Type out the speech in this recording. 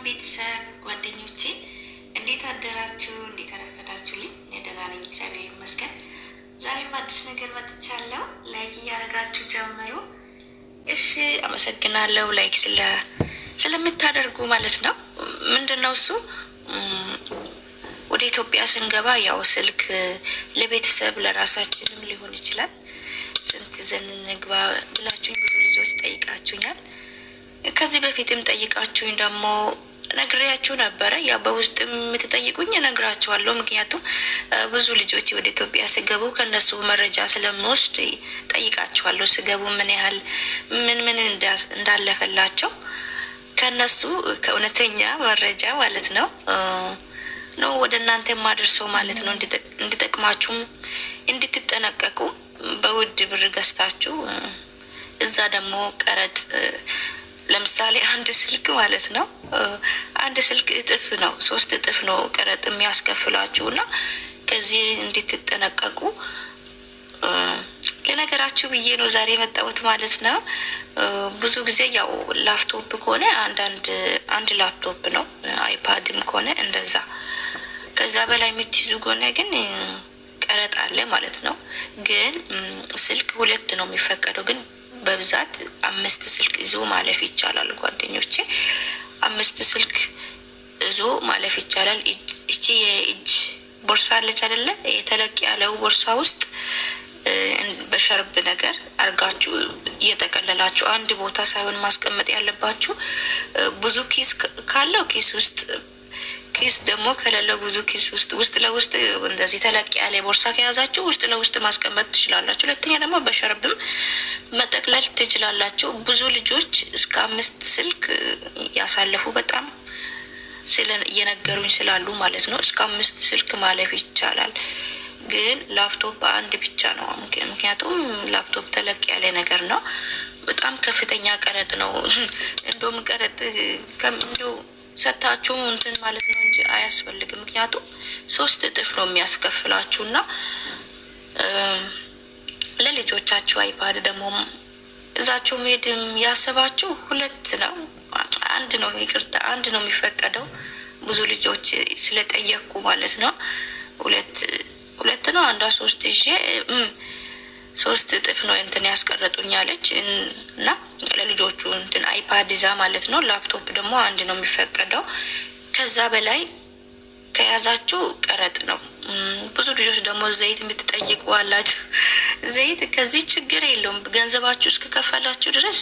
ቤተሰብ ጓደኞቼ፣ እንዴት አደራችሁ? እንዴት አረፈዳችሁልኝ? እኔ ደህና ነኝ፣ እግዚአብሔር ይመስገን። ዛሬም አዲስ ነገር መጥቻለሁ። Like እያደረጋችሁ ጀምሩ። እሺ፣ አመሰግናለሁ። Like ስለምታደርጉ ማለት ነው። ምንድን ነው እሱ? ወደ ኢትዮጵያ ስንገባ ያው ስልክ ለቤተሰብ ለራሳችንም ሊሆን ይችላል። ስንት ይዘን እንግባ ብላችሁኝ ብዙ ልጆች ጠይቃችሁኛል። ከዚህ በፊትም ጠይቃችሁኝ ደግሞ ነግሬያችሁ ነበረ። ያው በውስጥ የምትጠይቁኝ እነግራችኋለሁ። ምክንያቱም ብዙ ልጆች ወደ ኢትዮጵያ ስገቡ ከነሱ መረጃ ስለምወስድ ጠይቃችኋለሁ። ስገቡ ምን ያህል ምን ምን እንዳለፈላቸው ከነሱ ከእውነተኛ መረጃ ማለት ነው ነው ወደ እናንተ የማደርሰው ማለት ነው። እንዲጠቅማችሁም እንድትጠነቀቁ፣ በውድ ብር ገዝታችሁ እዛ ደግሞ ቀረጥ፣ ለምሳሌ አንድ ስልክ ማለት ነው፣ አንድ ስልክ እጥፍ ነው፣ 3 እጥፍ ነው ቀረጥ የሚያስከፍላችሁ። እና ከዚህ እንድትጠነቀቁ ለነገራችሁ ብዬ ነው ዛሬ የመጣሁት ማለት ነው። ብዙ ጊዜ ያው ላፕቶፕ ከሆነ አንዳንድ አንድ ላፕቶፕ ነው፣ iPad ም ከሆነ እንደዛ። ከዛ በላይ የምትይዙ ከሆነ ግን ቀረጥ አለ ማለት ነው። ግን ስልክ ሁለት ነው የሚፈቀደው፣ ግን በብዛት አምስት ስልክ ይዞ ማለፍ ይቻላል ጓደኞቼ። አምስት ስልክ ይዞ ማለፍ ይቻላል። እቺ የእጅ ቦርሳ አለች አይደለ? የተለቅ ያለው ቦርሳ ውስጥ በሸርብ ነገር አርጋችሁ እየጠቀለላችሁ አንድ ቦታ ሳይሆን ማስቀመጥ ያለባችሁ፣ ብዙ ኪስ ካለው ኪስ ውስጥ፣ ኪስ ደግሞ ከሌለው ብዙ ኪስ ውስጥ፣ ውስጥ ለውስጥ እንደዚህ ተለቅ ያለ ቦርሳ ከያዛችሁ ውስጥ ለውስጥ ማስቀመጥ ትችላላችሁ። ሁለተኛ ደግሞ በሸርብም መጠቅለል ትችላላችሁ። ብዙ ልጆች እስከ አምስት ስልክ ያሳለፉ በጣም እየነገሩኝ ስላሉ ማለት ነው። እስከ አምስት ስልክ ማለፍ ይቻላል። ግን ላፕቶፕ አንድ ብቻ ነው። ምክንያቱም ላፕቶፕ ተለቅ ያለ ነገር ነው። በጣም ከፍተኛ ቀረጥ ነው። እንደውም ቀረጥ እንደው ሰታችሁ እንትን ማለት ነው እንጂ አያስፈልግም። ምክንያቱም 3 እጥፍ ነው የሚያስከፍላችሁ። እና ለልጆቻችሁ iPad ደግሞ እዛችሁ መሄድ ያሰባችሁ ሁለት ነው፣ አንድ ነው፣ ይቅርታ፣ አንድ ነው የሚፈቀደው። ብዙ ልጆች ስለጠየኩ ማለት ነው። ሁለት ሁለት ነው፣ አንዷ ሶስት ይዤ 3 እጥፍ ነው እንትን ያስቀረጡኝ አለች። እና ለልጆቹ እንትን iPad ይዛ ማለት ነው። ላፕቶፕ ደግሞ አንድ ነው የሚፈቀደው። ከዛ በላይ ከያዛችሁ ቀረጥ ነው። ብዙ ልጆች ደግሞ ዘይት የምትጠይቁ አላችሁ። ዘይት ከዚህ ችግር የለውም። ገንዘባችሁ እስከከፈላችሁ ድረስ